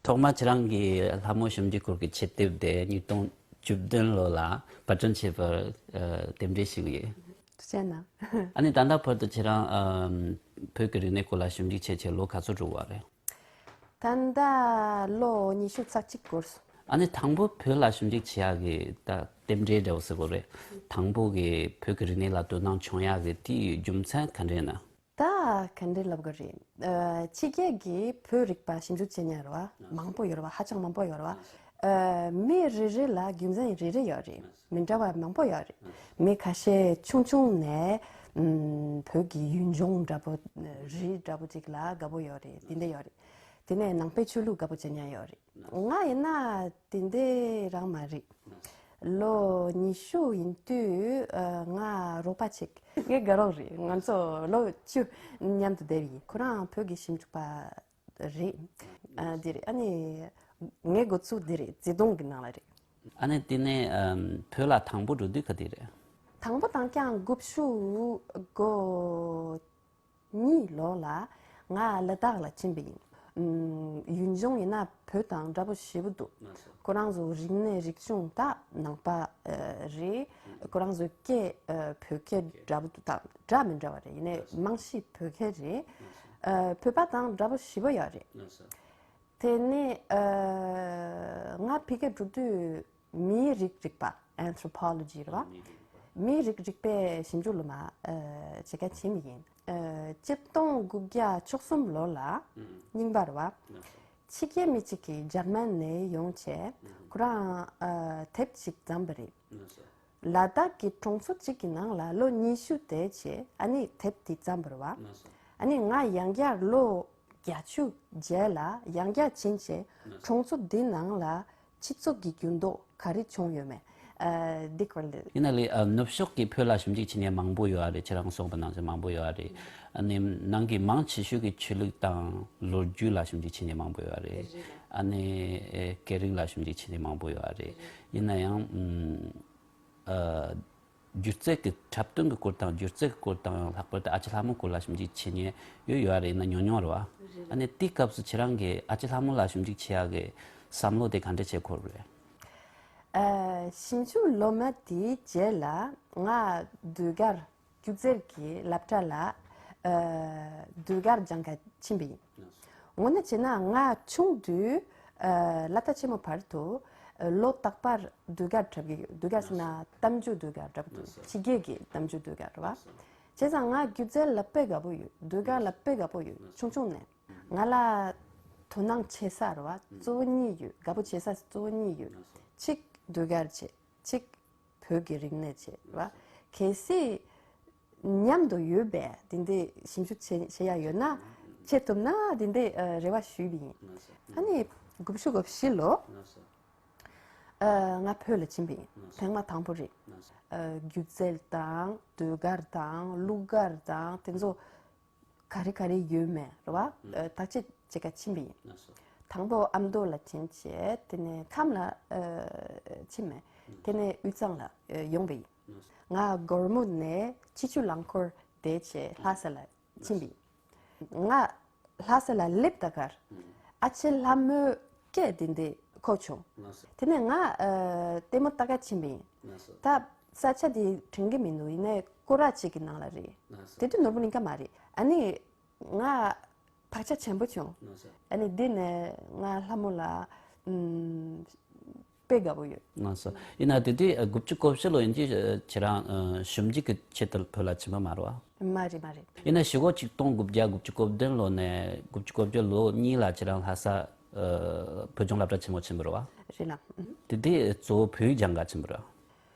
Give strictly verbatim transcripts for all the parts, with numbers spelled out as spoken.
ཐོག་མར་ཁྱེད་རང་གིས་ལྷ་མོ་ཞིབ་འཇུག་སྐོར་གྱི་ཆེད་དེབ་དེ་ཉིས་སྟོང་བཅུ་བདུན་ལོ་ལ་པར་སྐྲུན་བྱས་པར་ཨ་རྟེན་འབྲེལ་ཞུ་གི་ཡོད། ཐུགས་རྗེ་གནང་། ཨ་ནི་ད་ལྟ་བར་དུ་ཁྱེད་རང་ཨ་བོད་ཀྱི་རིག་གནས་སྐོར་ལ་ཞིབ་འཇུག་བྱས་བྱས་ལོ་ག་ཚོད་འགྲོ་བ་རེད། ད་ལྟ་ལོ་ཉི་ཤུ་རྩ་གཅིག་འགོར་སོང་། ཨ་ནི་དང་པོ་བོད་ལ་ཞིབ་འཇུག་བྱེད་ཡག་གི་ད་རྟེན་འབྲེལ་འདྲ་བོ་ཟེར་དགོས་རེད། དང་པོ་གི་བོད་ཀྱི་རིག་གནས་ལ་དོ་སྣང་བྱུང་ཡག་གི་དེའི་རྒྱུ་མཚན་ག་འདྲ་ཡིན་ན། ད་ག་འདྲ་ལབ་དགོས་རེད། ཨ་ཕྱི་རྒྱལ་གྱི་བོད་རིག་པ་ཞིབ་འཇུག་བྱེད་མཁན་རེད་བ། མང་པོ་ཡོད་རེད་བ། ཧ་ཅང་མང་པོ་ཡོད་རེད་བ། ཨ་མི་རེ་རེ་ལ་རྒྱུ་མཚན་རེ་རེ་ཡོད་རེད། མི་འདྲ་བ་མང་པོ་ཡོད་རེད། མི་ཁ་ཤས་ཆུང་ཆུང་ནས་ཨམ་བོད་ཀྱི་ཡུལ་ལྗོངས་འདྲ་པོ། རི་འདྲ་པོ་ཅིག་ལ་དགའ་པོ་ཡོད་རེད། དེ་འདྲ་ཡོད་རེད། དེ་ནས་ནང་པའི་ཆོས་ལུགས་དགའ་པོ་བྱེད་མཁན་ཡོད་རེད། ང་ཡིན་ན་དེ་འདྲ་རང་མ་རེད། ལོ་ཉི་ཤུ་ཡིན་དུས་ཨ་ང་རོགས་པ་ཅིག་ངའི་དགའ་རོགས་རེད། ང་ཚོ་ལོ་བཅུ་མཉམ་དུ་བསྡད་ཡིན། ཁོ་རང་བོད་ཀྱི་ཞིབ་འཇུག་པ་རེད། ཨ་འདི་རེད། ཨ་ནི་ངའི་འགོ་ཚུགས་འདི་རེད། བརྩེ་དུང་གི་ནང་ལ་རེད། ཨ་ནི་དེ་ནས་ཨམ་བོད་ལ་དང་པོ་འགྲོ་དུས་ག་དུས་རེད། དང་པོ་དང་རྐྱང་དགུ་བཅུ་གོ་གཉིས་ལོ་ལ་ང་ལ་དྭགས་ལ་ཕྱིན་པ་ཡིན། ཨམ་ཡུལ་ལྗོངས་ཡིན་ན་བོད་དང་འདྲ་པོ་ཞེ་པོ་འདུག་ཁོ་རང་ཚོ་རིག་གནས་རིག་གཞུང་ད་ནང་པ་ཨ་རེད། ཁོ་རང་ཚོའི་སྐད་ཨ་བོད་སྐད་འདྲ་པོ་འདུག་ད་འདྲ་མི་འདྲ་བ་རེད། ཡིན་ནའི་རྨང་གཞི་བོད་སྐད་རེད། ཨ་བོད་པ་དང་འདྲ་པོ་ཞེ་པོ་ཡོད་རེད། དེ་ནས་ཨ་ང་ཕ་གིར་འགྲོ་དུས་མིའི་རིགས་རིག་པ། Anthropology རེད་བ། མིའི་རིགས་རིག་པའི་ཞིབ་འཇུག་སློབ་མ་ཨ་བྱེད་མཁན་བྱེད་མི་ཡིན། ཨ་ཆིག་སྟོང་དགུ་བརྒྱ་བཅུ་གསུམ་ལོ་ལ་རྙིང་པ་རེད་བ། ཕྱི་རྒྱལ་མི་གཅིག་གིས་འཇར་མན་ནས་ཡོང་བྱས་ཁོ་རང་ཨ་དེབ་ཅིག་བརྩམས་པ་རེད། ལ་དྭགས་ཀྱི་གྲོང་ཚོ་གཅིག་གི་ནང་ལ་ལོ་ཉི་ཤུ་བསྡད་བྱས་ཨ་ནི་དེབ་དེ་བརྩམས་པ་རེད་བ། ཨ་ནི་ང་ཡང་བསྐྱར་ལོ་བརྒྱད་ཅུ་རྗེས་ལ་ཡང་བསྐྱར་ཕྱིན་བྱས་གྲོང་ཚོ་འདི་ནང་ལ་སྤྱི་ཚོགས་ཀྱི་འགྱུར་ལྡོག་ག་རེ་བྱུང་ཡོད་མེད་ཨ་འདི་སྐོར་ལ། ཡིན་ན་ལས་ཨ་ནུབ་ཕྱོགས་ཀྱི་བོད་ལ་ཞིབ་འཇུག་བྱེད་མཁན་མང་པོ་ཡོད་རེད། ཁྱེད་རང་གསུངས་པ་ནང་བཞིན་མང་པོ་ཡོད་རེད། ཨ་ནི་ནང་གི་མང་ཆེ་ཤོས་ཀྱི་ཆོས་ལུགས་དང་ལོ་རྒྱུས་ལ་ཞིབ་འཇུག་བྱེད་མཁན་མང་པོ་ཡོད་རེད། ཨ་ནི་ཨེ་སྐད་རིགས་ལ་ཞིབ་འཇུག་བྱེད་མཁན་མང་པོ་ཡོད་རེད། ཡིན་ན་ཡང་ཨམ། ཨ་སྒྱུ་རྩལ་གྱི་འཁྲབ་སྟོན་གྱི་སྐོར་དང་སྒྱུ་རྩལ་གྱི་སྐོར་དང་ལྷག་པར་དུ་ཨ་ཅེ་ལྷ་མོའི་སྐོར་ལ་ཞིབ་འཇུག་བྱེད་མཁན་ཡོད་ཡོད་རེད་ན་ཉུང་ཉུང་རེད་བ། ཨ་ནི་དེའི་སྐབས་སུ་ཁྱེད་རང་གིས་ཨ་ཅེ་ལྷ་མོ་ལ་ཞིབ་འཇུག་བྱེད་ཡག་གི་བསམ་བློ་དེ་ག་འདྲ་བྱས་འཁོར་བ་རེད། ཨ་ཞིབ་འཇུག་སློབ་མ་དེའི་རྗེས་ལ་ང་ཟློས་གར་སྒྱུ་རྩལ་གྱི་སློབ་གྲྭ་ལ་ཨ་ཟློས་གར་སྦྱང་ག་ཕྱིན་པ་ཡིན། དངོས་གནས་བྱས་ན་ང་ཆུང་དུས་ཨ་སློབ་གྲྭ་ཆེན་མོ་བར་དུ་ཨ་ལོ་རྟག་པར་ཟློས་གར་འཁྲབ་ཀྱི་ཡོད། ཟློས་གར་ཟེར་ན་གཏམ་རྒྱུད་ཟློས་གར་འདྲ་པོ་འདུག་ཕྱི་རྒྱལ་གྱི་གཏམ་རྒྱུད་ཟློས་གར་རེད་བ། བྱས་ཙང་ང་སྒྱུ་རྩལ་ལ་དཔེ་དགའ་པོ་ཡོད། ཟློས་གར་ལ་དཔེ་དགའ་པོ་ཡོད། ཆུང་ཆུང་ནས་ང་ལ་དོ་སྣང་ཆེ་ས་རེད་བ་གཙོ་བོ་གཉིས་ཡོད། དགའ་པོ་བྱེད་ས་གཙོ་བོ་གཉིས་ཡོད། གཅིག་ཟློས་གར་བྱེད། གཅིག་བོད་ཀྱི་རིག་གནས་བྱེད་རེད་བ། གལ་སྲིད་མཉམ་དུ་ཡོད་པས་དེ་འདྲའི་ཞིབ་འཇུག་བྱེད་བྱེད་ཡ་ཡོད་ན་བྱེད་ཐུབ་ན་དེ་འདྲའི་ཨ་རེ་བ་ཞུས་པ་ཡིན། ཨ་ནི་དགུ་བཅུ་གོ་བཞི་ལོ་ཨ་ང་བོད་ལ་ཕྱིན་པ་ཡིན། ཐེངས་མ་དང་པོ་རེད། ཨ་སྒྱུ་རྩལ་དང་ཟློས་གར་དང་གླུ་གར་དང་དེ་ཚོ་ག་རེ་ག་རེ་ཡོད་མེད་རེད་བ། ཨ་བརྟག་དཔྱད་བྱེད་ག་ཕྱིན་པ་ཡིན། དང་པོ་ཨ་མདོ་ལ་ཕྱིན་བྱས་དེ་ནས་ཁམས་ལ་ཨ་ཕྱིན་མེད། དེ་ནས་དབུས་གཙང་ལ་ཨ་ཡོང་པ་ཡིན། ང་སྒོར་མོ་ནས་སྤྱི་སྤྱོད་རླངས་འཁོར་བསྡད་བྱས་ལྷ་ས་ལ་ཕྱིན་པ་ཡིན། ང་ལྷ་ས་ལ་སླེབས་ད་གར་ཨ་ཅེ་ལྷ་མོའི་སྐད་དེ་འདི་གོ་བྱུང་། དེ་ནས་ང་ཨ་ལྟད་མོ་ལྟ་ག་ཕྱིན་པ་ཡིན། ད་ས་ཆ་དེ་དྲན་གྱི་མི་འདུག་ཡིན་ནའི་སྐོར་ར་གཅིག་གི་ནང་ལ་རེད། དེ་དུས་ནོར་བུ་གླིང་ཁ་མ་རེད། ཨ་ནི་ང་བག་ཆགས་ཆེན་པོ་བྱུང་། ཨ་ནི་འདི་ནས་ང་ལྷ་མོ་ལ་ཨམ་དཔེ་དགའ་པོ་ཡོད། ལགས་སོ། ཡིན་ན་དེ་དུས་ཨ་དགུ་བཅུ་གོ་བཞི་ལོ་ཡིན་གྱི་ཨ་ཁྱེད་རང་ཨ་ཞིབ་འཇུག་གི་ཆེད་དུ་བོད་ལ་ཕྱིན་པ་མ་རེད་བ། མ་རེད་མ་རེད། ཡིན་ན་གཞུག་གུ་ཆིག་སྟོང་དགུ་བརྒྱ་དགུ་བཅུ་གོ་བདུན་ལོ་ནས་དགུ་བཅུ་གོ་བརྒྱད་ལོ་གཉིས་ལ་ཁྱེད་རང་ལྷ་ས་ཨ་བོད་ལྗོངས་སློབ་གྲྭ་ཆེན་མོ་ཕྱིན་པ་རེད་བ། རེད་ལགས། དེ་དུས་གཙོ་བོ་བོད་ཡིག་སྦྱང་ག་ཕྱིན་པ་རེད་བ།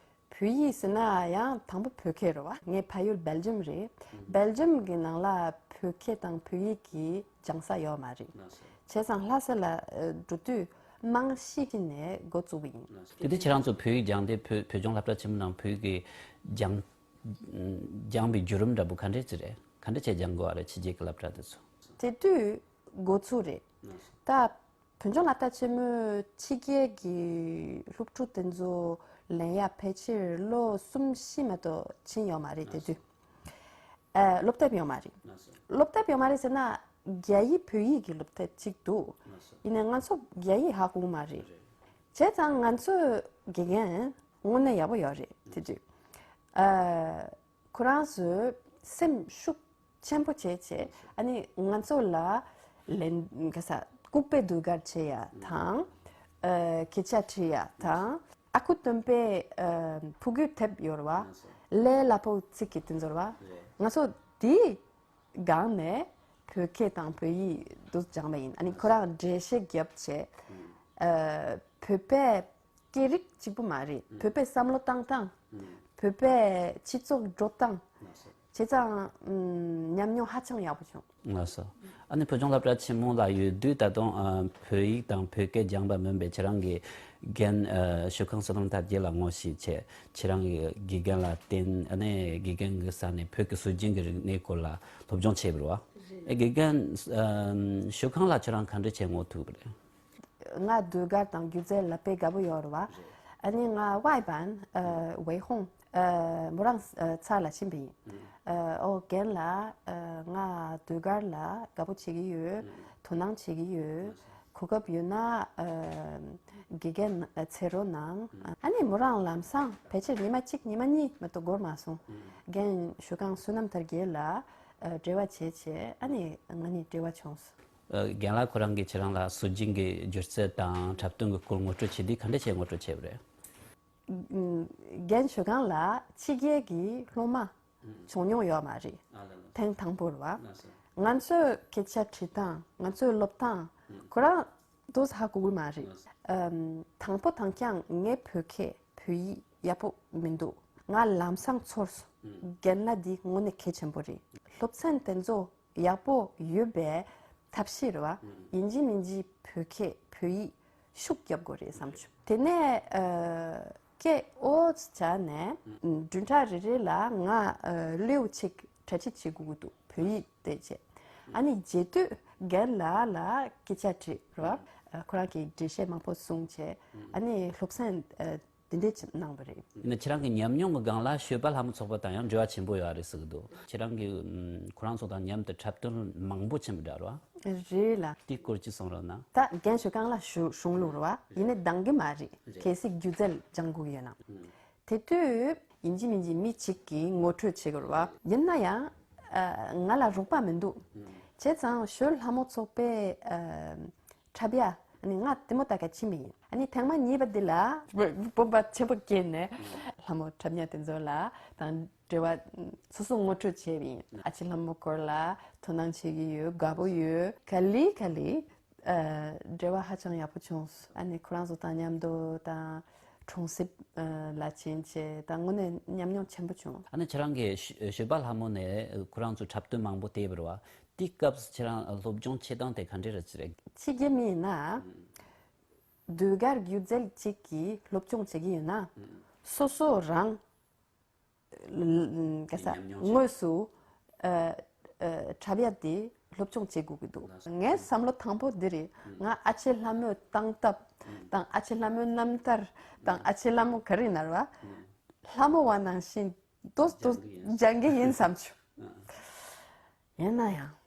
བོད་ཡིག་ཟེར་ན་ཡང་དང་པོ་བོད་སྐད་རེད་བ། ངའི་ཕ་ཡུལ་སྦེལ་ཇམ་རེད། སྦེལ་ཇམ་གྱི་ནང་ལ་བོད་སྐད་དང་བོད་ཡིག་གི་སྦྱང་ས་ཡོད་མ་རེད། བྱས་ཙང་ལྷ་ས་ལ་ཨ་འགྲོ་དུས་རྨང་གཞི་ནས་འགོ་བཙུགས་པ་ཡིན། དེ་དུས་ཁྱེད་རང་ཚོ་བོད་ཡིག་སྦྱངས་ཏེ་བོད་བོད་ལྗོངས་སློབ་གྲྭ་ཆེན་མོ་ནང་བོད་ཡིག་གི་སྦྱང་སྦྱངས་པའི་བརྒྱུད་རིམ་འདྲ་པོ་ག་འདྲས་ཅིག་རེད། ག་འདྲས་བྱས་སྦྱང་དགོས་བ་རེད་ཕྱི་རྒྱལ་གྱི་སློབ་གྲྭ་དེ་ཚོ། དེ་དུས་འགོ་ཚུགས་རེད། ད་བོད་ལྗོངས་སློབ་གྲྭ་ཆེན་མོའི་ཕྱི་རྒྱལ་གྱི་སློབ་ཕྲུག་དེ་ཚོ་ལེན་ཡ་ཕལ་ཆེར་ལོ་གསུམ་བཞི་མ་གཏོགས་ཕྱིན་ཡོད་མ་རེད་དེ་དུས། ཨ་སློབ་དེབ་ཡོད་མ་རེད། སློབ་དེབ་ཡོད་མ་རེད་ཟེར་ན་ རྒྱ་ཡིག་བོད་ཡིག་གི་སློབ་དེབ་གཅིག་འདུག་ཡིན་ནའི་ང་ཚོ་རྒྱ་ཡིག་ཧ་གོ་གི་མ་རེད། བྱས་ཙང་ང་ཚོའི་དགེ་རྒན་དངོས་གནས་ཡག་པོ་ཡོད་རེད་དེ་དུས། ཨ། ཁོ་རང་ཚོས་སེམས་ཤུགས་ཆེན་པོ་བྱས་བྱས་ཨ་ནི་ང་ཚོ་ལ་ལན་ག་ས་ལྐུགས་པའི་ཟློས་གར་བྱེད་ཡ་དང་། ཨ། སྐད་ཆ་དྲི་ཡ་དང་། ཨ་ཁུ་སྟོན་པའི་ཨ། ཕྲུ་གུའི་དེབ་ཡོད་རེད་བ། ལས་སླ་པོ་ཚིག་གི་དེ་ཚོ་རེད་བ། ང་ཚོ་དེའི་སྒང་ནས་བོད་སྐད་དང་བོད་ཡིག་འདུག་སྦྱངས་པ་ཡིན། ཨ་ནི་ཁོ་རང་འགྲེལ་བཤད་བརྒྱབ་བྱས། ཨ། བོད་པའི་སྐད་རིགས་གཅིག་པུ་མ་རེད། བོད་པའི་བསམ་བློ་བཏང་སྟངས། བོད་པའི་སྤྱི་ཚོགས་འགྲོ་སྟངས། བྱས་ཙང་ཨམ། ཉམས་མྱོང་ཧ་ཅང་ཡག་པོ་བྱུང་། ལགས་སོ། ཨ་ནི་བོད་ལྗོངས་སློབ་གྲྭ་ཆེན་མོ་ལ་ཡོད་དུས་ད་དུང་ཨ། བོད་ཡིག་དང་བོད་སྐད་སྦྱངས་པ་མིན་པའི་ཁྱེད་རང་གི་རྒན་ཨ། ཞོལ་ཁང་བསོད་ནམས་དར་རྒྱས་ལ་ངོ་ཤེས་བྱས། ཁྱེད་རང་གི་དགེ་རྒན་ལ་བརྟེན། ཨ་ནི་དགེ་རྒན་གྱི་ས་ནས་བོད་ཀྱི་སྲོལ་རྒྱུན་གྱི་རིག་གནས་སྐོར་ལ་སློབ་སྦྱོང་བྱས་པ་རེད་བ། ཨེ། དགེ་རྒན་ཨ། ཞོལ་ཁང་ལ་ཁྱེད་རང་ག་འདྲ་བྱས་ངོ་ཐུག་པ་རེད། ང་ཟློས་གར་དང་སྒྱུ་རྩལ་ལ་དཔེ་དགའ་པོ་ཡོད་རེད་བ། ཨ་ནི་ང་ཝའི་བན་ཨ། ཝེ་ཧོང་ཨ། མོ་རང་ཨ། ཚར་ལ་ཕྱིན་པ་ཡིན། ཨ། ཨོ་རྒན་ལགས་ཨ། ང་ཟློས་གར་ལ་དགའ་པོ་བྱེད་ཀྱི་ཡོད། དོ་སྣང་བྱེད་ཀྱི་ཡོད། གོ་སྐབས་ཡོད་ན་ཨ། དགེ་རྒན་ཨ། འཚོལ་རོགས་གནང་། ཨ་ནི་མོ་རང་ལམ་སང་ཕལ་ཆེར་ཉི་མ་གཅིག་ཉི་མ་གཉིས་མ་གཏོགས་འགོར་མ་སོང་། རྒན་ཞོལ་ཁང་བསོད་ནམས་དར་རྒྱས་ལ་ཨ། འབྲེལ་བ་བྱས་བྱས་ཨ་ནི་ང་གཉིས་འབྲེལ་བ་བྱུང་སོང་། ཨ། རྒན་ལགས་ཁོ་རང་གིས་ཁྱེད་རང་ལ་སྲོལ་རྒྱུན་གྱི་སྒྱུ་རྩལ་དང་འཁྲབ་སྟོན་གྱི་སྐོར་ངོ་སྤྲོད་བྱེད་དུས་ག་འདྲ་བྱས་ངོ་སྤྲོད་བྱས་པ་རེད། ཨ། རྒན་ཞོལ་ཁང་ལགས་ཕྱི་རྒྱལ་གྱི་སློབ་མ་བྱུང་མྱོང་ཡོད་མ་རེད། ཨ་ལ་ལ། ཐེངས་དང་པོ་རེད་བ། ལགས་སོ། ང་ཚོའི་སྐད་ཆ་དྲི་སྟངས་ང་ཚོའི་སློབ་སྟངས་ཁོ་རང་ཏོག་ཙམ་ཧ་གོ་གི་མ་རེད། ལགས་སོ། ཨམ། དང་པོ་དང་རྐྱང་ངའི་བོད་སྐད་བོད་ཡིག་ཡག་པོ་མི་འདུག་ང་ལམ་སང་ཚོར་སོང་། རྒན་ལགས་འདི་དངོས་གནས་གལ་ཆེན་པོ་རེད། སློབ་ཚན་དེ་ཚོ་ཡག་པོ་ཡོད་པའི་ཐབས་ཤེས་རེད་བ། ཡིན་གཅིག་མིན་གཅིག་བོད་སྐད་བོད་ཡིག་ཤུགས་རྒྱབ་དགོས་རེད་བསམ་བྱུང་། དེ་ནས་ཨ། སྐད་ཨོ་ཙི་བྱས་ནས་བདུན་ཕྲག་རེ་རེ་ལ་ང་ཨ། གླེའུ་གཅིག་གྲ་སྒྲིག་བྱེད་དགོས་ཀྱི་འདུག་བོད་ཡིག་དེ་བྱས། ཨ་ནི་རྗེས་མཐུད་རྒན་ལགས་ལ་སྐད་ཆ་དྲིས་རེད་བ། ཁོ་རང་གིས་འགྲེལ་བཤད་མང་པོ་གསུངས་བྱས་ཨ་ནི་སློབ་ཚན་ཨ། དེ་འདྲས་ཅིག་གནང་བ་རེད། ཡིན་ན་ཁྱེད་རང་གི་ཉམས་མྱོང་གི་སྒང་ལ་ཞོལ་པ་ལྷ་མོ་ཚོགས་པ་དང་ཡང་འབྲེལ་བ་ཆེན་པོ་ཡོད་རེད་ཟེར་གི་འདུག་ཁྱེད་རང་གིས་ཁོ་རང་ཚོ་དང་མཉམ་དུ་འཁྲབ་སྟོན་མང་པོ་ཕྱིན་པ་འདྲ་རེད་བ། རེད་ལ། དེའི་སྐོར་ཅིག་གསུང་རོགས་གནང་། ད་རྒན་ཞོལ་ཁང་ལགས་གཞུང་ལུགས་རེད་བ། ཡིན་ནའི་འདང་གི་མ་རེད། གལ་སྲིད་སྒྱུ་རྩལ་སྦྱང་དགོས་ཀྱི་ཡོད་ན། དེ་དུས་ཡིན་གཅིག་མིན་གཅིག་མི་གཅིག་གིས་ངོ་སྤྲོད་བྱེད་དགོས་རེད་བ། ཡིན་ན་ཡང་ང་ལ་རོགས་པ་མི་འདུག་བྱས་ཙང་ཞོལ་ལྷ་མོ་ཚོགས་པའི་འཁྲབ་ཡ་ཨ་ནི་ང་ལྟད་མོ་ལྟ་ག་ཕྱིན་པ་ཡིན། ཨ་ནི་ཐེངས་མ་གཉིས་པ་འདི་ལ་སྤོབས་པ་ཆེན་པོ་སྐྱེས་ནས་ལྷ་མོ་འཁྲབ་མཁན་དེ་ཚོ་ལ་དང་འབྲེལ་བ་སོ་སོ་ངོ་སྤྲོད་བྱས་པ་ཡིན། ཨ་ཅེ་ལྷ་མོ་སྐོར་ལ་དོ་སྣང་བྱེད་ཀྱི་ཡོད། དགའ་པོ་ཡོད། ག་ལེ་ག་ལེ་ཨ་འབྲེལ་བ་ཧ་ཅང་ཡག་པོ་བྱུང་། ཨ་ནི་ཁོ་རང་ཚོ་དང་མཉམ་དུ་དང་གྲོང་གསེབ་ལ་ཕྱིན་བྱས་དང་དངོས་གནས་ཉམས་མྱོང་ཆེན་པོ་བྱུང་། ཨ་ནི་ཁྱེད་རང་གིས་ཞོལ་པ་ལྷ་མོ་ནས་ཁོ་རང་ཚོའི་འཁྲབ་སྟོན་མང་པོ་བལྟས་པ་རེད་བ། དེའི་སྐབས་སུ་ཁྱེད་རང་སློབ་སྦྱོང་བྱེད་སྟངས་དེ་ག་འདྲས་རེད་ཅི་རེད། ཕྱི་རྒྱལ་མི་ཡིན་ན། ཟློས་གར་སྒྱུ་རྩལ་གཅིག་གི་སློབ་སྦྱོང་བྱེད་ཀྱི་ཡོད་ན། སོ་སོ་རང་། ག་ས་ཉམས་མྱོང་བྱེད། དངོས་སུ། ཨ། ཨ། འཁྲབ་ཡ་དེ་སློབ་སྦྱོང་བྱེད་དགོས་ཀྱི་འདུག་ངའི་བསམ་བློ་དང་པོ་འདི་རེད། ང་ཨ་ཅེ་ལྷ་མོའི་སྟངས་སྟབས་དང་ཨ་ཅེ་ལྷ་མོའི་རྣམ་ཐར་དང་ཨ་ཅེ་ལྷ་མོ་ག་རེ་ཡིན་ན་རེད་བ། ལྷ་མོ་བ་ནང་བཞིན་ཏོག་ཏོག་སྦྱང་གི་ཡིན་བསམ་བྱུང་། ཡིན་ན་ཡང་།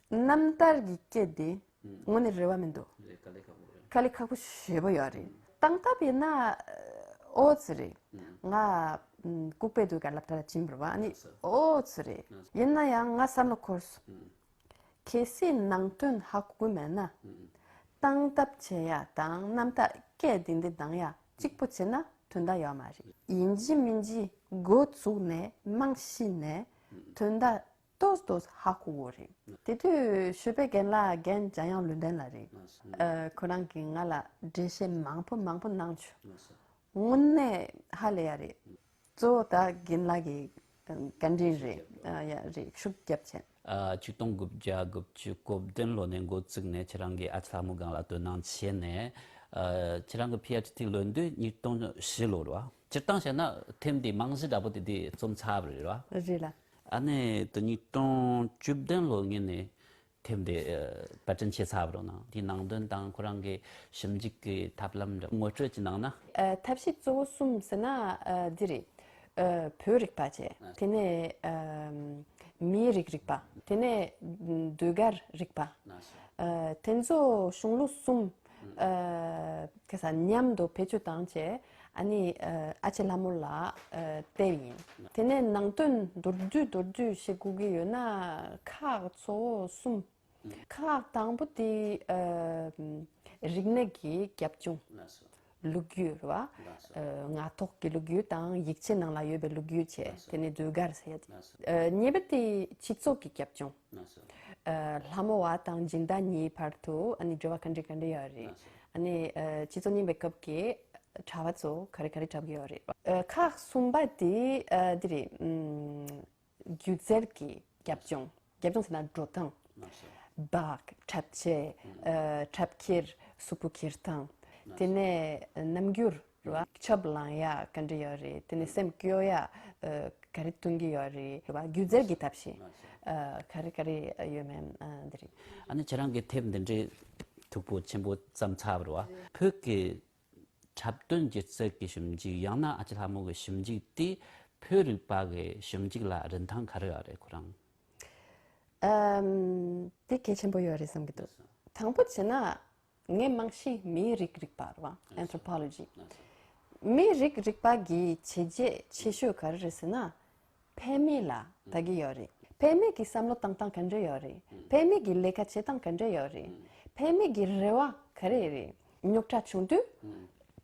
རྣམ་ཐར་གྱི་སྐད་དེ་དངོས་གནས་རེ་བ་མི་འདུག་དཀའ་ལས་ཁག་པོ་རེད། དཀའ་ལས་ཁག་པོ་ཞེ་པོ་ཡོད་རེད། སྟངས་སྟབས་ཡིན་ན་ཨོ་ཙི་རེད། ང་ལྐུགས་པའི་ཟློས་གར་སློབ་གྲྭ་ལ་ཕྱིན་པ་རེད་བ། ཨ་ནི་ཨོ་ཙི་རེད། ཡིན་ན་ཡང་ང་བསམ་བློ་འཁོར་སོང་། གལ་སྲིད་ནང་དོན་ཧ་གོ་གི་མེད་ན། སྟངས་སྟབས་བྱེད་ཡ་དང་རྣམ་ཐར་སྐད་འདི་འདི་གདངས་ཡ་གཅིག་པོ་བྱས་ན་དོན་དག་ཡོད་མ་རེད། ཡིན་གཅིག་མིན་གཅིག་འགོ་བཙུགས་ནས་རྨང་གཞི་ནས་དོན་དག་ཏོག་ཏོག་ཧ་གོ་གི་རེད། དེ་དུས་ཞོལ་པའི་རྒན་ལགས་རྒན་འཇམ་དབྱངས་ལུང་བསྟན་ལགས་རེད། ཨ། ཁོ་རང་གིས་ང་ལ་འགྲེལ་བཤད་མང་པོ་མང་པོ་གནང་བྱུང་། དངོས་གནས་ཧ་ལས་ཡ་རེད། གཙོ་བོ་ད་རྒན་ལགས་ཀྱི་བཀའ་དྲིན་རེད། ཨ། ཡ་རེད། ཤུགས་རྒྱབ་བྱས། ཨ། ཆིག་སྟོང་དགུ་བརྒྱ་དགུ་བཅུ་གོ་བདུན་ལོ་ནས་འགོ་བཙུགས་ནས་ཁྱེད་རང་གིས་ཨ་ཅེ་ལྷ་མོ་སྒང་ལ་དོ་སྣང་བྱས་ནས། ཨ། ཁྱེད་རང་གི་པི་ཨེཆ་ཌི་ལོན་དུས་ཉིས་སྟོང་བཞི་ལོ་རེད་བ། སྤྱིར་བཏང་བཤད་ན་ཐེམ་དེ་རྨང་གཞི་འདྲ་པོ་དེ་དེ་རྩོམ་ཚར་བ་རེད་བ། རེད་ལ། ཨ་ནི་དེ་ཉིས་སྟོང་བཅུ་བདུན་ལོ་ངེད་ནས་ཐེམ་དེ་ཨ་པར་སྐྲུན་བྱས་ཚར་བ་རེད་ན། དེའི་ནང་དོན་དང་ཁོ་རང་གི་ཞིབ་འཇུག་གི་ཐབས་ལམ་འདྲ་ངོ་སྤྲོད་ཅིག་གནང་ན། ཨ། ཐབས་ཤེས་གཙོ་བོ་གསུམ་ཟེར་ན་ཨ་འདི་རེད། ཨ། བོད་རིག་པ་བྱས། དེ་ནས་ཨ་ མིའི་རིགས་རིག་པ། དེ་ནས་ཟློས་གར་རིག་པ། ལགས་སོ། ཨ། དེ་ཚོ་གཞུང་ལུགས་གསུམ། ཨ། ག་ས་མཉམ་དུ་བེད་སྤྱོད་བཏང་བྱས། ཨ་ནི་ཨ་ཅེ་ལྷ་མོ་ལ་ཨ་བལྟས་ཡིན། དེ་ནས་ནང་དོན་མདོར་བསྡུས་མདོར་བསྡུས་བཤད་དགོས་ཀྱི་ཡོད་ན། ཁག་གཙོ་བོ་གསུམ། ཁག་དང་པོ་དེ་ཨ་རིག་གནས་ཀྱི་རྒྱབ་ལྗོངས། ལགས་སོ། ལོ་རྒྱུས་རེད་བ། ལགས་སོ། ཨ། ངག་ཐོག་གི་ལོ་རྒྱུས་དང་ཡིག་ཆའི་ནང་ལ་ཡོད་པའི་ལོ་རྒྱུས་བྱས། ལགས་སོ། དེ་ནས་ཟློས་གར་ཟེར་ཡ་དེ། ལགས་སོ། ཨ། གཉིས་པ་དེ་སྤྱི་ཚོགས་ཀྱི་རྒྱབ་ལྗོངས། ལགས་སོ། ཨ། ལྷ་མོ་བ་དང་སྦྱིན་བདག་གཉིས་བར་དུ་ཨ་ནི་འབྲེལ་བ་ག་འདྲ་ག་འདྲ་ཡོད་རེད། ལགས་སོ། ཨ་ནི་ཨ་སྤྱི་ཚོགས་རྙིང་པའི་སྐབས་ཀྱི་གྲྭ་པ་ཚོ་ག་རེ་ག་རེ་འཁྲབ་ཀྱི་ཡོད་རེད། ཨ། ཁག་གསུམ་པ་དེ་ཨ་འདི་རེད། ཨམ། སྒྱུ་རྩལ་གྱི་རྒྱབ་ལྗོངས། རྒྱབ་ལྗོངས་ཟེར་ན་འགྲོ་སྟངས། ལགས་སོ། འབག་འཁྲབ་ཆས། ཨ། འཁྲབ་འཁྱེར། གཟུགས་པོ་འཁྱེར་སྟངས། ལགས་སོ། དེ་ནས་རྣམ་འགྱུར་རེད་བ། ཆབ་ལངས་ཡ་ག་འདྲ་ཡོད་རེད། དེ་ནས་སེམས་སྐྱོ་ཡ་ཨ་ག་རེ་སྟོན་གྱི་ཡོད་རེད། རེད་བ། སྒྱུ་རྩལ་གྱི་ཐབས་ཤེས། ལགས་སོ། ཨ། ག་རེ་ག་རེ་ཡོད་མེད་ཨ་འདི་རེད། ཨ་ནི་ཁྱེད་རང་གི་དེབ་འདི་འདྲའི་མཐུག་པོ་ཆེན་པོ་བརྩམས་ཚར་བ་རེད་བ། བོད་ཀྱི་འཁྲབ་སྟོན་སྒྱུ་རྩལ་གྱི་ཞིབ་འཇུག། ཡང་ན་ཨ་ཅེ་ལྷ་མོ་གི་ཞིབ་འཇུག་དེ་བོད་རིག་པ་གི་ཞིབ་འཇུག་ལ་རིན་ཐང་ག་རེ་ཡོད་རེད་ཁོ་རང་། ཨམ། དེ་གལ་ཆེན་པོ་ཡོད་རེད་བསམ་གྱི་འདུག། དང་པོ་བྱས་ན་ངས་རྨང་གཞི་མིའི་རིགས་རིག་པ་རེད་བ། Anthropology། མིའི་རིགས་རིག་པ་གི་བྱས་རྗེས་ཆེ་ཤོས་ག་རེ་རེད་ཟེར་ན། ཕལ་མི་ལ་ལྟ་གི་ཡོད་རེད། ཕལ་མི་གི་བསམ་བློ་བཏང་སྟངས་ག་འདྲ་ཡོད་རེད། ཕལ་མི་གི་ལས་ཀ་བྱེད་སྟངས་ག་འདྲ་ཡོད་རེད། ཕལ་མི་གི་རེ་བ་ག་རེ་རེད། རྙོག་དྲ་བྱུང་དུས་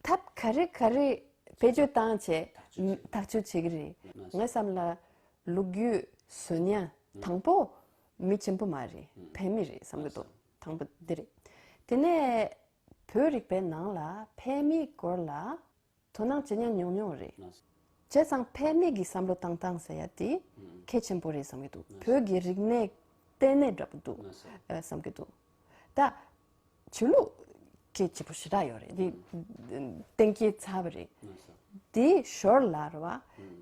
ཐབས་ག་རེ་ག་རེ་བེད་སྤྱོད་བཏང་བྱས་ཐག་གཅོད་བྱེད་ཀྱི་རེད། ངའི་བསམ་ལ་ལོ་རྒྱུས་བཟོ་མཁན་དང་པོ་མི་ཆེན་པོ་མ་རེད། ཕལ་མི་རེད་བསམ་གྱི་འདུག། དང་པོ་འདི་རེད། དེ་ནས་བོད་རིག་པའི་ནང་ལ་ཕལ་མིའི་སྐོར་ལ་དོ་སྣང་བྱེད་མཁན་ཉུང་ཉུང་རེད། བྱས་ཙང་ཕལ་མི་གི་བསམ་བློ་བཏང་སྟངས་ཟེར་ཡ་དེ་གལ་ཆེན་པོ་རེད་བསམ་གྱི་འདུག། བོད་ཀྱི་རིག་གནས་ལྟེ་གནས་འདྲ་པོ་འདུག་ཨ་བསམ་གྱི་འདུག། ད་ཆོས་ལུགས་གལ་ཆེ་པོ་ཞེ་དྲག་ཡོད་རེད། དེ་གཏན་འཁེལ་ཚར་བ་རེད། དེའི་ཞོར་ལ་རེད་བ།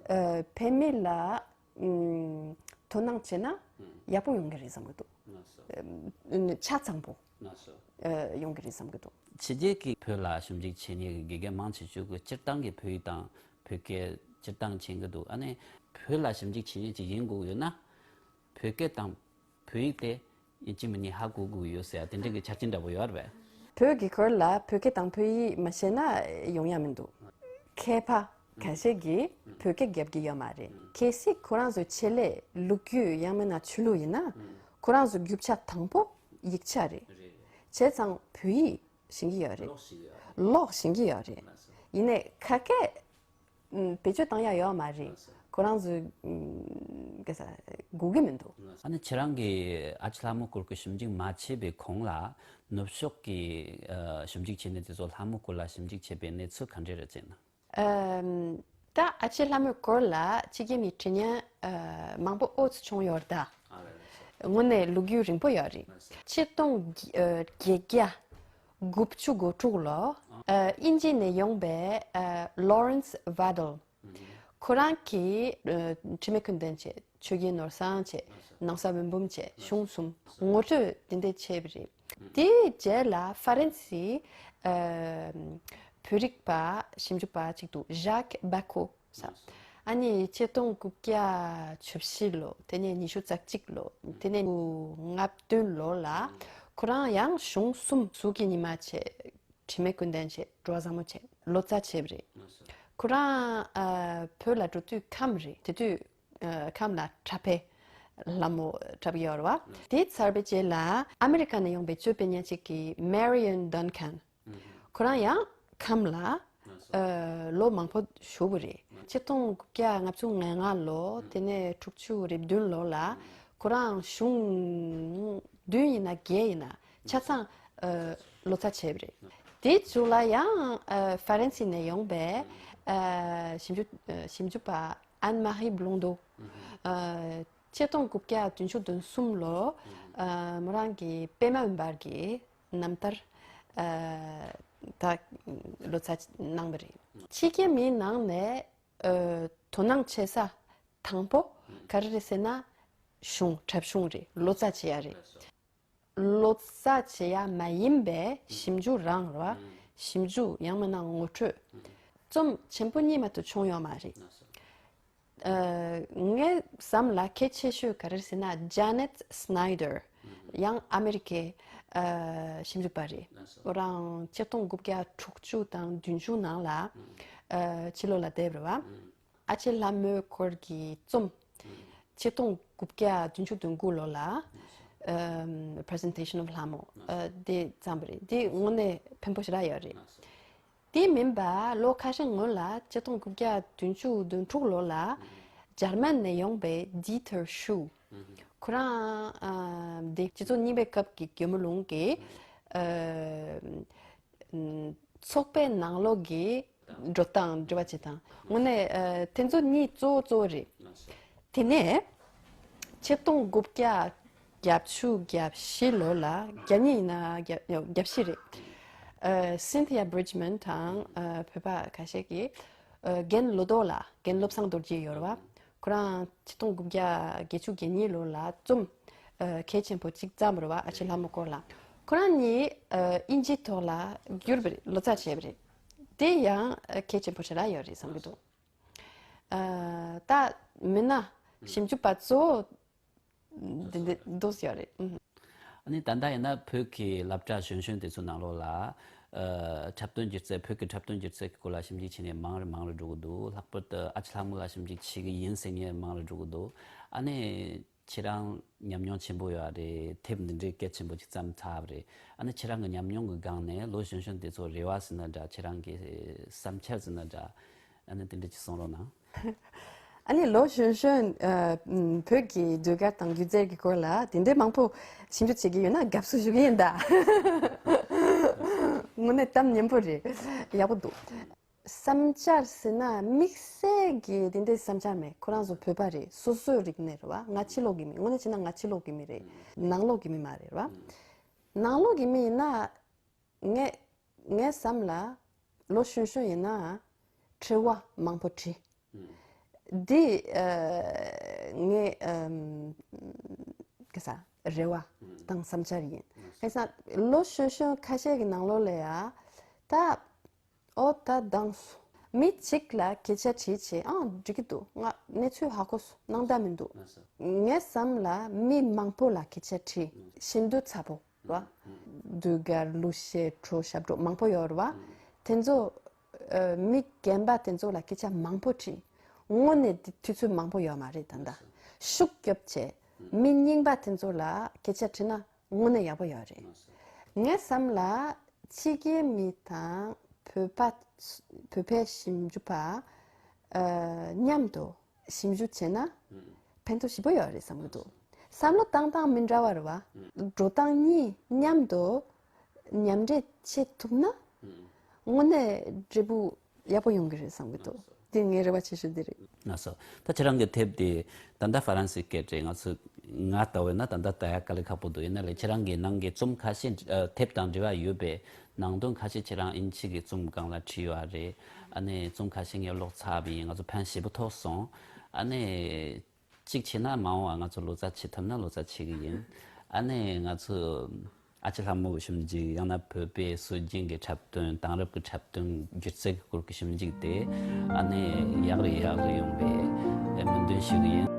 ཨ། ཕལ་མི་ལ་ཨམ། དོ་སྣང་བྱས་ན་ཡག་པོ་ཡོང་གི་རེད་བསམ་གྱི་འདུག། ཨམ། ཆ་ཚང་པོ་ཨ་ཡོང་གི་རེད་བསམ་གྱི་འདུག། ཕྱི་རྒྱལ་གྱི་བོད་ལ་ཞིབ་འཇུག་བྱེད་མཁན་གྱི་དགེ་རྒན་མང་ཆེ་ཤོས་ཀྱིས་སྤྱིར་བཏང་གི་བོད་ཡིག་དང་བོད་སྐད་སྤྱིར་བཏང་མཁྱེན་གྱི་འདུག། ཨ་ནི་བོད་ལ་ཞིབ་འཇུག་བྱེད་མཁན་ཅིག་ཡིན་དགོས་ཡོད་ན་བོད་སྐད་དང་བོད་ཡིག་དེ་ཡིན་གཅིག་མིན་གཉིས་ཧ་གོ་དགོས་ཡོད་ཟེར་ཡ་དེ་འདྲ་གི་ཆ་རྐྱེན་འདྲ་པོ་ཡོད་རེད་པས། བོད་ཀྱི་སྐོར་ལ་བོད་སྐད་དང་བོད་ཡིག་མ་ཤེས་ན་ཡོང་ཡ་མི་འདུག། མཁས་པ་ཁ་ཤས་ཀྱིས་བོད་སྐད་རྒྱབ་ཀྱི་ཡོད་མ་རེད། གལ་སྲིད་ཁོ་རང་ཚོའི་ཆེད་ལས་ལོ་རྒྱུས་ཡང་མིན་ན་ཆོས་ལུགས་ཡིན་ན། ཁོ་རང་ཚོའི་རྒྱུ་ཆ་དང་པོ་ཡིག་ཆ་རེད། བྱས་ཙང་བོད་ཡིག་ཤེས་ཀྱི་ཡོད་རེད། ཀློག་ཤེས་ཀྱི་ཡོད་རེད། ཡིན་ནའི་ཁ་སྐད་ཨུམ། བེད་སྤྱོད་བཏང་ཡ་ཡོད་མ་རེད། ཁོ་རང་ཚོས་ཨུམ། ག་ས་གོ་གི་མི་འདུག། ཨ་ནི་ཁྱེད་རང་གིས་ཨ་ཅེ་ལྷ་མོ་སྐོར་གྱི་ཞིབ་འཇུག་མ་བྱས་པའི་གོང་ལ་ནུབ་ཕྱོགས་ཀྱི་ཨ་ཞིབ་འཇུག་བྱེད་མཁན་དེ་ཚོ་ལྷ་མོ་སྐོར་ལ་ཞིབ་འཇུག་བྱས་པའི་གནས་ཚུལ་ག་འདྲས་རེད་ཅེ་ན། ཨམ། ད་ཨ་ཅེ་ལྷ་མོའི་སྐོར་ལ་ཕྱི་རྒྱལ་མི་འབྲི་མཁན་ཨ་མང་པོ་ཨོ་ཙི་བྱུང་ཡོད་རེད་ད། དངོས་གནས་ལོ་རྒྱུས་རིང་པོ་ཡོད་རེད། ཆིག་སྟོང་བརྒྱད་བརྒྱ་དགུ་བཅུ་གོ་དྲུག་ལོ། ཨ་དབྱིན་ཇི་ནས་ཡོང་པའི་ཨ་Lawrence Waddell། ཁོ་རང་གིས་ཨ་འཆི་མེད་ཀུན་ལྡན་བྱས། ཆོས་རྒྱལ་ནོར་བཟང་བྱས། ནང་ས་འོད་འབུམ་བྱས། གཞུང་གསུམ་ངོ་སྤྲོད་དེ་འདྲ་བྱས་པ་རེད། དེའི་རྗེས་ལ་ཧྥ་རན་སིའི་ཨ་བོད་རིག་པ་ཞིབ་འཇུག་པ་ཅིག་འདུག། Jacques Bacot ཟེར། ཨ་ནི་ཆིག་སྟོང་དགུ་བརྒྱ་བཅུ་བཞི་ལོ། དེ་ནས་ཉི་ཤུ་རྩ་གཅིག་ལོ། དེ་ནས་ལྔ་བདུན་ལོ་ལ་ཁོ་རང་ཡང་གཞུང་གསུམ། གཟུགས་ཀྱི་ཉི་མ་བྱས། འཆི་མེད་ཀུན་ལྡན་བྱས། འགྲོ་བ་བཟང་མོ་བྱས། ལོ་ཙཱ་བྱས་པ་རེད། ཁོ་རང་ཨ་བོད་ལ་འགྲོ་དུས་ཁམས་རེད། དེ་དུས་ཨ་ཁམས་ལ་གྲྭ་པའི་ལྷ་མོ་གྲྭ་པ་ཡོད་རེད་བ། དེ་ཚར་བའི་རྗེས་ལ་ཨ་མེ་རི་ཀ་ནས་ཡོང་པའི་ཅོ་པེ་ཉ་ཅིག་གི་Marion Duncan། ཁོ་རང་ཡང་ཁམས་ལ་ཨ་ལོ་མང་པོ་བཞུགས་པ་རེད། ཆིག་སྟོང་དགུ་བརྒྱ་ལྔ་བཅུ་ང་ལྔ་ལོ། དེ་ནས་དྲུག་ཅུ་རེ་བདུན་ལོ་ལ་ཁོ་རང་གཞུང་བདུན་ཡིན་ན་བརྒྱད་ཡིན་ན་ཆ་ཚང་ཨ་ལོ་ཙཱ་བྱས་པ་རེད། དེའི་མཇུག་ལ་ཡང་ཨ་ཧྥ་རན་སི་ནས་ཡོང་པའི་ཨ་ཞིབ་འཇུག་ཨ་ཞིབ་འཇུག་པ་Anne-Marie Blondeau། ཨ་ཆིག་སྟོང་དགུ་བརྒྱ་བདུན་ཅུ་དོན་གསུམ་ལོ། ཨ་མོ་རང་གི་པད་མ་འོད་འབར་གྱི་རྣམ་ཐར་ཨ་ད་ལོ་ཙཱ་གནང་བ་རེད། ཕྱི་རྒྱལ་མིའི་ནང་ནས་ཨ་དོ་སྣང་བྱེད་ས་དང་པོ་ག་རེ་རེད་ཟེར་ན་གཞུང་། འཁྲབ་གཞུང་རེད། ལོ་ཙཱ་བྱེད་ཡ་རེད། ལོ་ཙཱ་བྱེད་ཡ་མ་ཡིན་པའི་ཞིབ་འཇུག་རང་རེད་བ། ཞིབ་འཇུག་ཡང་མིན་ན་ངོ་སྤྲོད། རྩོམ་ཆེན་པོ་གཉིས་མ་གཏོགས་བྱུང་ཡོད་མ་རེད། ངའི་བསམ་ལ་གལ་ཆེ་ཤོས་ག་རེ་ཟེར་ན། Janet Snyder། ཡང་ཨ་མེ་རི་ཀའི་ཞིབ་འཇུག་པ་རེད། ཁོ་རང་ཆིག་སྟོང་དགུ་བརྒྱ་དྲུག་ཅུ་དང་བདུན་ཅུ་ནང་ལ་ཕྱི་ལོགས་ལ་བསྡད་པ་རེད་བ། ཨ་ཅེ་ལྷ་མོའི་སྐོར་གྱི་རྩོམ། ཆིག་སྟོང་དགུ་བརྒྱ་བདུན་ཅུ་དོན་དགུ་ལོ་ལ་Presentation of Hlamo། དེ་བརྩམས་པ་རེད། དེ་དངོས་གནས་ཕན་པོ་ཞེ་དྲག་ཡོད་རེད། དེ་མིན་པ་ལོ་ཁ་ཤས་སྔོན་ལ་ཆིག་སྟོང་དགུ་བརྒྱ་བདུན་ཅུ་དོན་དྲུག་ལོ་ལ་འཇར་མན་ནས་ཡོང་པའི་Dieter Schuh། ཁོ་རང་དེ་སྤྱི་ཚོགས་རྙིང་པའི་སྐབས་ཀྱི་གྱོ་མོ་ལུང་གི་ཚོགས་པའི་ནང་ལོགས་ཀྱི་འགྲོ་སྟངས་འབྲེལ་བ་བྱེད་སྟངས། དངོས་གནས་དེ་ཚོ་གཉིས་གཙོ་བོ་གཙོ་བོ་རེད། དེ་ནས་ཆིག་སྟོང་དགུ་བརྒྱ་བརྒྱད་ཅུ་གྱ་བཞི་ལོ་ལ། གྱ་གཉིས་ཡིན་ན་གྱ་གྱ་བཞི་རེད། Cynthia Bridgman དང་བོད་པ་ཁ་ཤས་ཀྱིས་རྒན་ལོ་ཏོག་ལགས། རྒན་བློ་བཟང་རྡོ་རྗེ་ཡོད་རེད་བ། ཁོ་རང་ཆིག་སྟོང་དགུ་བརྒྱ་བརྒྱད་ཅུ་གྱ་གཉིས་ལོ་ལ་རྩོམ་གལ་ཆེན་པོ་གཅིག་བརྩམས་པ་རེད་བ། ཨ་ཅེ་ལྷ་མོ་སྐོར་ལ། ཁོ་རང་གཉིས་དབྱིན་ཇིའི་ཐོག་ལ་བསྒྱུར་བ་རེད། ལོ་ཙཱ་བྱས་པ་རེད། དེ་ཡང་གལ་ཆེན་པོ་ཞེ་དྲག་ཡོད་རེད་བསམ་གྱི་འདུག་ད་མི་སྣ་ཞིབ་འཇུག་པ་གཙོ་བོ་འདི་འདི་འདུག་ཡོད་རེད། ཨ་ནི་ད་ལྟ་ཡིན་ན་བོད་ཀྱི་སློབ་གྲྭ་གཞོན་གཞོན་དེ་ཚོའི་ནང་ལོགས་ལ་འཁྲབ་སྟོན་སྒྱུ་རྩལ། བོད་ཀྱི་འཁྲབ་སྟོན་སྒྱུ་རྩལ་གྱི་སྐོར་ལ་ཞིབ་འཇུག་བྱེད་མཁན་མང་རུ་མང་རུ་འགྲོ་གི་འདུག་ལྷག་པར་དུ་ཨ་ཅེ་ལྷ་མོ་ལ་ཞིབ་འཇུག་བྱེད་ཀྱི་ཡིན་ཟེར་མཁན་མང་རུ་འགྲོ་གི་འདུག་ཨ་ནི་ཁྱེད་རང་ཉམས་མྱོང་ཆེན་པོ་ཡོད་རེད། དེབ་འདི་འདྲའི་གལ་ཆེན་པོ་ཅིག་བརྩམས་ཚར་བ་རེད། ཨ་ནི་ཁྱེད་རང་གི་ཉམས་མྱོང་གི་སྒང་ནས་ལོ་གཞོན་གཞོན་དེ་ཚོ་རེ་བ་ཟེར་ན་འདྲ། ཁྱེད་རང་གི་བསམ་འཆར་ཟེར་ན་འདྲ། ཨ་ནི་དེ་འདྲ་ཅིག་གསུང་རོགས་གནང་། ཨ་ནི་ལོ་གཞོན་གཞོན་བོད་ཀྱི་ཟློས་གར་དང་སྒྱུ་རྩལ་གྱི་སྐོར་ལ་དེ་འདྲའི་མང་པོ་ཞིབ་འཇུག་བྱེད་ཀྱི་ཡོད་ན་དགའ་བསུ་ཞུ་གི་ཡིན་ད། དངོས་གནས་གཏམ་སྙན་པོ་རེད། ཡག་པོ་འདུག་བསམ་འཆར་ཟེར་ན་དམིགས་བསལ་གྱི་དེ་འདྲའི་བསམ་འཆར་མེད། ཁོ་རང་ཚོ་བོད་པ་རེད། སོ་སོའི་རིག་གནས་རེད་བ། ང་ཕྱི་ལོགས་ཀྱི་མི། དངོས་གནས་བྱས་ན་ང་ཕྱི་ལོགས་ཀྱི་མི་རེད། ནང་ལོགས་ཀྱི་མི་མ་རེད་བ། ནང་ལོགས་ཀྱི་མི་ཡིན་ན་ངས་ངའི་བསམ་ལ་ལོ་གཞོན་གཞོན་ཡིན་ན་དྲི་བ་མང་པོ་དྲི། འདི་ངའི་ག་ས་རེ་བ་དང་བསམ་འཆར་ཡིན། ག་ས་ལོ་གཞོན་གཞོན་ཁ་ཤས་ཀྱི་ནང་ལོགས་ལ་ཡ་ད། ཨོ་ད་དྭངས་སོང་། མི་གཅིག་ལ་སྐད་ཆ་དྲིས་བྱས། ཨང་འགྲིག་གི་འདུག་ང་གནས་ཚུལ་ཧ་གོ་སོང་། སྣང་དག་མི་འདུག་ངའི་བསམ་ལ་མི་མང་པོ་ལ་སྐད་ཆ་དྲིས། ཤིན་ཏུ་ཚ་པོ་ར། ཟློས་གར་གླུ་གཞས་བྲོ་ཞབས་བྲོ་མང་པོ་ཡོད་རེད་བ། དེ་ཚོ་མི་རྒན་པ་དེ་ཚོ་ལ་སྐད་ཆ་མང་པོ་དྲིས། དངོས་གནས་དེ་དུས་ཚོད་མང་པོ་ཡོད་མ་རེད། ད་ལྟ་ཤུགས་རྒྱོབ་བྱས་མི་རྙིང་པ་དེ་ཚོ་ལ་སྐད་ཆ་དྲིས་ན་དངོས་གནས་ཡག་པོ་ཡོད་རེད། ངའི་བསམ་ལ་ཕྱི་རྒྱལ་མི་དང་བོད་པ། བོད་པའི་ཞིབ་འཇུག་པ་མཉམ་དུ་ཞིབ་འཇུག་བྱས་ན་ཕན་ཐོགས་ཞེ་པོ་ཡོད་རེད་བསམ་གྱི་འདུག་བསམ་བློ་བཏང་སྟངས་མི་འདྲ་བ་རེད་བ། འགྲོ་སྟངས་གཉིས་མཉམ་དུ་མཉམ་འདྲེས་བྱེད་ཐུབ་ན་དངོས་གནས་འབྲས་བུ་ཡག་པོ་ཡོང་གི་རེད་བསམ་གྱི་འདུག་དེ་ངའི་རེ་བ་ཆེ་ཤོས་དེ་རེད། ལགས་སོ། ད་ཁྱེད་རང་གི་དེབ་དེ་ད་ལྟ་ཧྥ་རན་སིའི་སྐད་རེད། ང་ཚོ་ང་ལྟ་བས་ན་ད་ལྟ་ལྟ་ཡག་དཀའ་ལས་ཁག་པོ་འདུག་ཡིན་ན་ལས་ཁྱེད་རང་གི་ནང་གི་རྩོམ་ཁ་ཤས། དེབ་དང་འབྲེལ་བ་ཡོད་པའི་ནང་དོན་ཁ་ཤས་ཁྱེད་རང་དབྱིན་ཇི་གི་རྩོམ་སྒང་ལ་བྲིས་ཡོད་རེད། ཨ་ནི་རྩོམ་ཁ་ཤས་ངས་ཀློག་ཚར་བ་ཡིན། ང་ཚོ་ཕན་ཞེ་པོ་ཐོགས་སོང་། ཨ་ནི་གཅིག་བྱས་ན་མ་འོངས་པ་ང་ཚོ་ལོ་ཙཱ་བྱེད་ཐུབ་ན་ལོ་ཙཱ་བྱེད་ཀྱི་ཡིན། ཨ་ནི་ང་ཚོ་ཨ་ཅེ་ལྷ་མོ་ཞིབ་འཇུག་ཡང་ན་བོད་པའི་སྲོལ་རྒྱུན་གྱི་འཁྲབ་སྟོན། དེང་རབས་ཀྱི་འཁྲབ་སྟོན་སྒྱུ་རྩལ་གྱི་སྐོར་གྱི་ཞིབ་འཇུག་དེ་ཨ་ནི་ཡག་རེ་ཡག་རེ་ཡོང་བའི་སྨོན་འདུན་ཞུ་གི་ཡིན།